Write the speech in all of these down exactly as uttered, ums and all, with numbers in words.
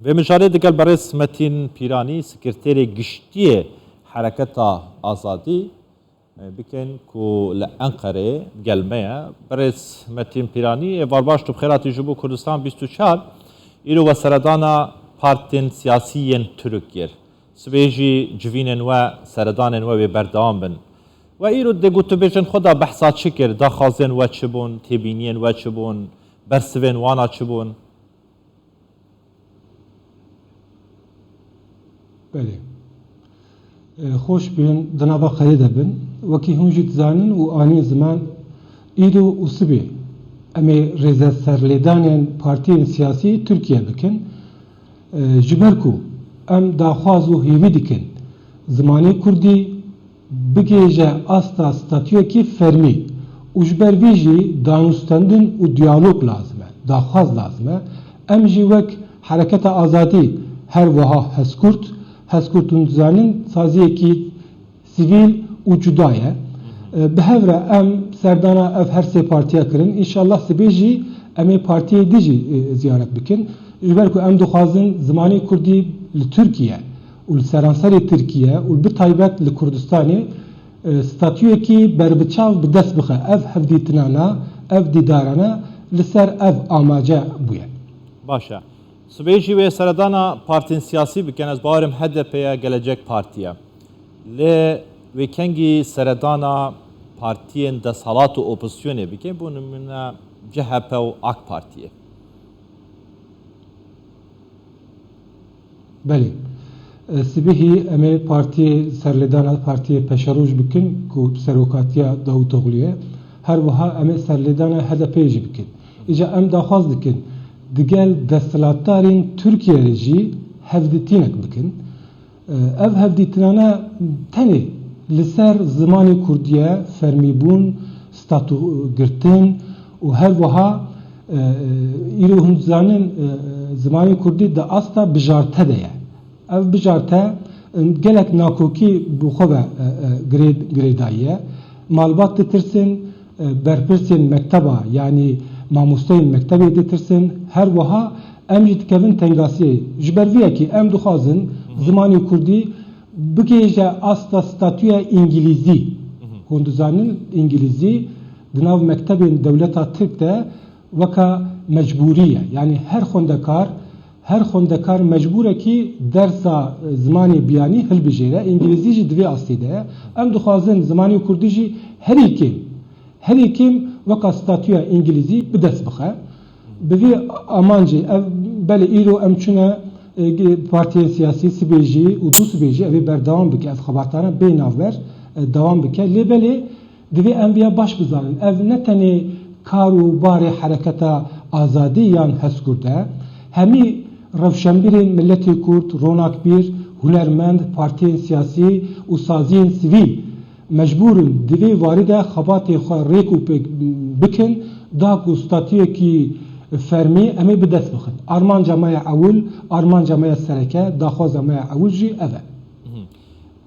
Vê mijarê digel berêz Metîn Pîranî, sekreterê giştiyê Hereketa Azadî, e, bikin ku li Enqerê gel me ye. Berêz Metîn Pîranî, êvar baş, tu bi xêr hatî ji bo Kurdistan bîst û çar. Îro we seredana partên siyasî yên Tirk kir. Sibê jî civînên we, seredanên we wê berdewam bin. We îro dê gotûbêjên xwe de behsa çi kir? Daxwazên we çi bûn? Têbîniyên we çi bûn? Bersivên wana çi bûn? Belê. E, Xweş bên, di nava xelê de bin. Wekî hûn jî dizanin û anîn ziman, îro û sibê em ê rêzeserlêdanên partiyên siyasî Tirkiye bikin. E, Ji ber ku em daxwaz û hêvî dikin zimanê kurdî bigihêje asta statuyekî fermî û ji ber vî jî danûstendin û diyalog lazim e, daxwaz lazim e. Em jî wek Hereketa Azadî her wiha Hezkurt, Hezkurt hûn dizanin saziyekî sivîl û cuda ye. E, Bi hev re em serdana ev her sê partiya kirin. Înşallah sibê jî em ê partiyê din jî e, ziyaret bikin. Ji ber ku em dixwazin zimanê kurdî li Tirkiye û li seranserê Tirkiye û bi taybet li Kurdistanê e, statuyekî berbiçav bi dest bixe. Ev hevdîtinana, ev dîdarana li ser ev amace bûye. Baş e. Sibê jî wê seredana partên siyasî bikin, ez bawerim H D P ye, Gelecek Partî ye. Lê wê kengî seredana partiyên desthilat û opozisyonê bikin, bo nimûne C H P û AK Partiyê. Belê. E, Sibihî em ê partiyê serlêdana partiyê Peşeroj bikin ku serokatiya Davutoğlu ye. Her wiha em ê serlêdana H D P jî bikin. Îca em daxwaz dikin digel desthilatdarên Tirkiye re jî hevdîtinek bikin. E, Ev hevdîtinane tenê li ser zimanê kurdî ye, fermîbûn, statû girtin û her wiha, e, e, îro hûn dizanin, e, e, zimanê kurdî di asta bijarte de ye. Ev bijarte, e, gelek nakokî bi xwe ve, e, e, girê-, girêdayî ye. Malbat ditirsin, e, berpirsên mekteba, yanî mamosteyên mektebê ditirsin, her wiha em jî dikevin tengasiyê. Ji ber vê yekê em dixwazin zimanê kurdî bigihêje asta statûya îngilîzî. Hûn dizanin îngilîzî di nav mektebên dewleta Tirk de weka mecbûrî ye. Yanî her xwendekar, her xwendekar mecbûrekî dersa, e, zimanê biyanî hilbijêre. Îngilîzî jî di vê astê de ye. Em dixwazin zimanê kurdî jî herî kêm, herî kêm weka statûya îngilîzî bi dest bixe. Bi vî amancê ev, belê îro em çûne, e, ge-, partiyên siyasî sibê jî û dû sibê jî ev ê berdewam bike, ev xebatane bê navber, e, dewam bike. Lê belê divê em viya baş bizanin. Ev ne tenê kar û barê Hereketa Azadî yan Hezkurd e. Hemî rewşenbîrên miletê Kurd, ronakbîr, hunermend, partiyên siyasî û saziyên sivîl mecbûr in di vê warî de xebatê xwe rêk û pêk bikin, da ku statuyekî fermî em ê bi dest bixin. Armanca me ya ewil, armanca me ya sereke, daxwaza me ya ewil jî ev e.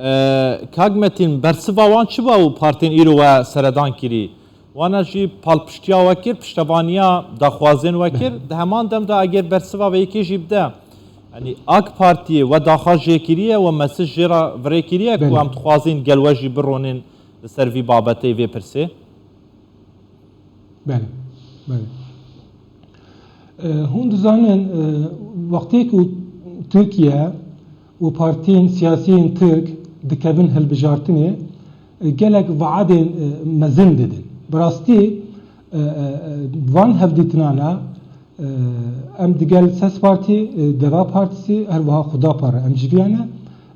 E, Kak Metîn, bersiva wan çi ba û partên îro we seredan kirî? Wana jî palpiştiya we kir, piştevaniya daxwazên we kir. Di heman dem de eger bersiva vê yekê jî bide, yanî AK Partiyê we daxwaz jê kiriye, we mesaj jê re virêkiriye ku Belê. em dixwazin gel we jî bironên li ser vî babetê, vê pirsê? Belê, belê. E, Hûn dizanin, e, wextê ku Tirkiye û partiyên siyasî yên Tirk dikevin hilbijartinê, e, gelek vaadên, e, mezin didin. Bi rastî, e, e, e, van hevdîtinana, e, em digel Ses Partî, e, Deva Partisi, her wiha Xudapa re em ji viya ne.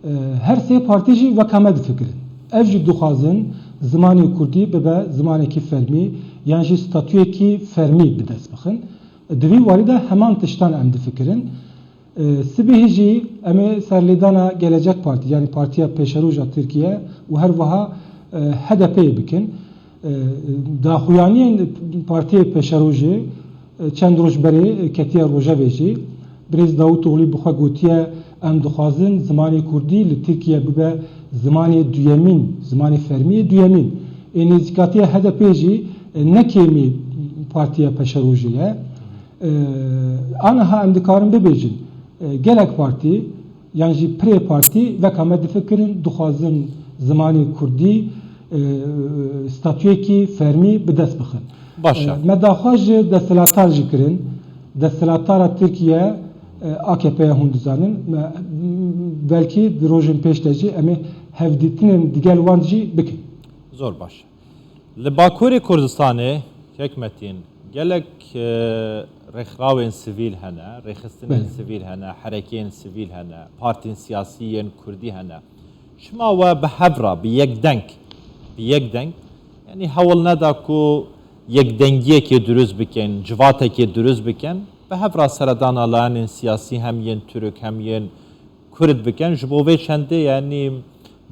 E, Her sê partî jî weka me difikirin. Ev jî dixwazin zimanê kurdî bibe zimanekî fermî yan jî statuyekî fermî bi dest bixin. Di vî warî de heman tiştan em difikirin. E, Sibihî jî em ê serlêdana Gelecek Partî, yanî Partiya Pêşeroja Tirkiye û her wiha, e, H D P'yê bikin. E, Daxuyaniyên Partiyê Pêşerojê, e, çend roj berê, e, ketiye rojevê jî. Birêz Davutoğlu bi xwe gotiye, em dixwazin zimanê kurdî li Tirkiye bibe zimanê duyemîn, zimanê fermî yê duyemîn. Ê nêzîkatiya H D P'ê jî, e, ne kêmî Partiya Pêşerojê ye. E, Aniha em dikarin bibêjin, E, gelek partî yan jî pirê partî weka me difikirin, dixwazin zimanê kurdî, e, statuyekî fermî bi dest bixin. Baş e. E, me daxwaz ji desthilatdar jî kirin. Desthilatdara Tirkiye, e, A K P ye, hûn dizanin. Me, belkî di rojên pêş de jî em ê hevdîtinên digel wan jî bikin. Zor baş. Li Bakurê Kurdistanê, Kek Metîn, gelek, e, rêxrawên sivîl hene, rêxistinên Belê. sivîl hene, herekeyên sivîl hene, partiyên siyasî yên kurdî hene. Çima we bi hev re, bi yek deng, bi yek deng, yanî hewl neda ku yekdengiyekê dirust bikin, civatekê dirust bikin, bi hev re seredana layenên siyasî hem yên Tirk hem yên Kurd bikin, ji bo vê çendê, yanî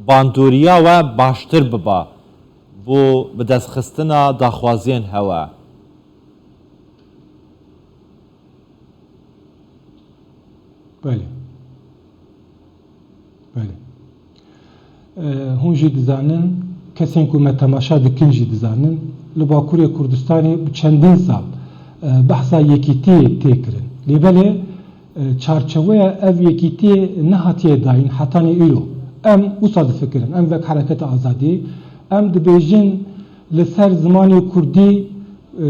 bandoriya we baştir biba bo bidestxistina daxwaziyên hewe. Belê. Belê. E, hûn jî dizanin, kesên ku me temaşa dikin jî dizanin, li Bakurê Kurdistanê bi çendin sal, e, behsa yekîtiyê tê kirin. Lê belê, e, çarçeweya ev yekîtiyê nehatiye dayîn hetanî îro. Em wisa difikirin, em wek Hereketa Azadî, em dibêjin li ser zimanê kurdî, e,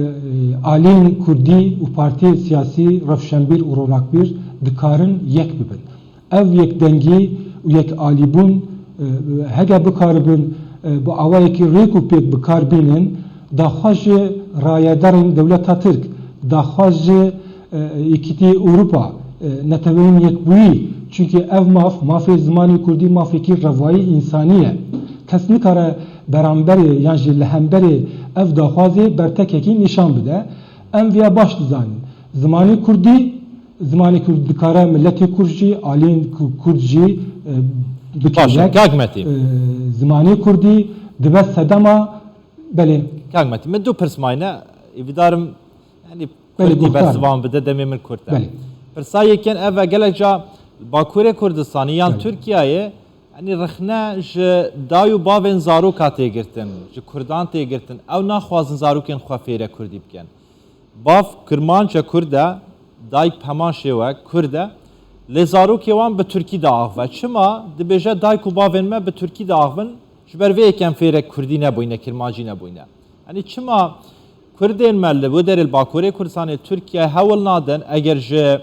aliyên kurdî û partiyên siyasî, rewşenbîr û ronakbîr dikarin yek bibin. Ev yekdengî û yekalîbûn, e, hege bikaribin, e, bi awayekî rêk û pêk bi kar bînin, daxwaz ji rayedarên dewleta Tirk, daxwaz ji, e, Yekîtiyê Ewropa, e, Neteweyên Yekbûyî, çunkî ev maf, mafê zimanê kurdî mafekî revayî însanî ye. Kes nikare beramberê yan jî li hemberê ev daxwazê bertekekî nîşan bide. Em viya baş dizanin. Zimanê kurdî, zimanê kurd dikare miletê kurd jî, aliyên ku-, kurd jî, e, bike Baş e, yek. Kak Metî. E, zimanê kurdî dibe sedema, belê. Kak Metî, min du pirs mayne, hêvîdarim, yanî Belê, kurtî guhtar. bersivan bide, demê min kurt e. Belê. Pirsa yekin ev e, gelek ca Bakurê Kurdistanê yan Belê. Tirkiyeyê, yanî rexne ji day û bavên zaroka tê girtin, ji kurdan tê girtin. Ew naxwazin zarokên xwe fêre kurdî bikin. Bav kirmanc e, kurd e, dayik bi heman şêwe kurd e. Lê zarokê wan bi tirkî diaxive. Çima? Dibêje dayik û bavên me bi tirkî diaxivin, ji ber vê yek em fêrek kurdî nebûyne, kirmancî nebûyne. Yanî çima kurdên me li wê derê li Bakurê Kurdistanê Tirkiye hewl nadin, eger ji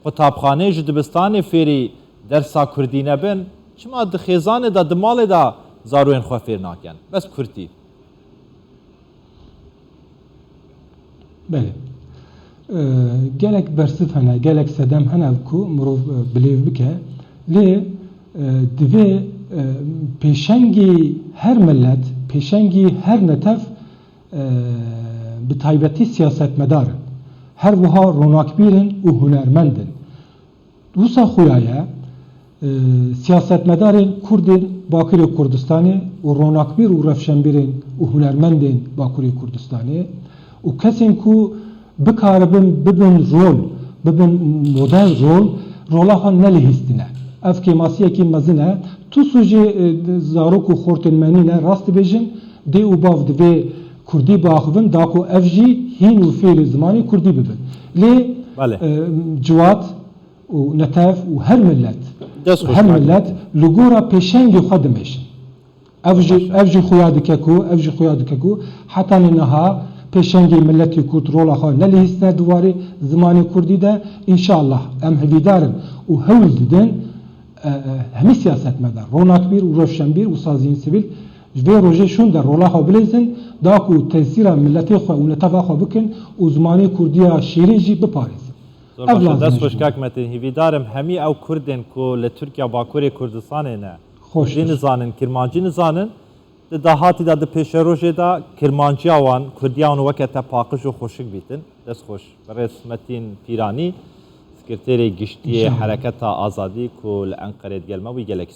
qutabxanê, ji dibistanê fêrî dersa kurdî nebin, çima di xêzanê de, di malê de zaroyên xwe fêr nakin? Bes kurtî. Belê. E, gelek bersiv hene, gelek sedem hene ku mirov, e, bilêv bike. Lê, e, divê, e, pêşengî her milet, pêşengî her netev, e, bi taybetî siyasetmedar in. Her wiha ronakbîr in û hunermend in. Wisa xuya ye, e, siyasetmedarên Kurd ên Bakirê Kurdistanê û ronakbîr û rewşenbîrên û hunermendên Bakurê Kurdistanê û kesên ku bikaribin bibin rol, bibin model rol, rola xwe nelihîstine. Ev kêmasiyekî mezin e. Tu sûcê, e, zarok û xortên me nîne, rast dibêjin, dê û bav divê kurdî biaxivin, da ku ev jî hîn û fêrî zimanê kurdî bibin. Lê, Belê. e, ciwat, û netev û her millet, Dest xweş her kak. millet li gora pêşengê xwe dimeşin. Ev jî, Baş e. ev jî xuya dike ku, ev jî xuya dike ku hetanî niha pêşengê miletê Kurd rola xwe nelihîstine di warê zimanê Kurdî de. Înşallah em hevîdar in û hewl didin, e, e, hemî siyasetmedar, ronakbîr û rewşenbîr û saziyên sivîl ji vê rojê şûn de rola xwe bileyzin, da ku tesîra miletê xwe û neteva xwe bikin û zimanê Kurdiya şîrîn jî biparêzin. Zor Ev baş e, lazim dest e xweş ji bo kak Metîn. Hîvîdar im hemî ew Kurdên ku li Tirkiya Bakurê Kurdistanê ne, Xweş Kurdî be. nizanin, Kirmancî nizanin, di dahatî de, di pêşerojê de Kirmanciya wan, Kurdiya wan weke te paqij û xweşik bîtin. Dest xweş. Birêz Metîn Pîranî, Sekreterê Giştî yê İnşallah. Hereketa Azadî ku li Enqerê digel me bû, gelekî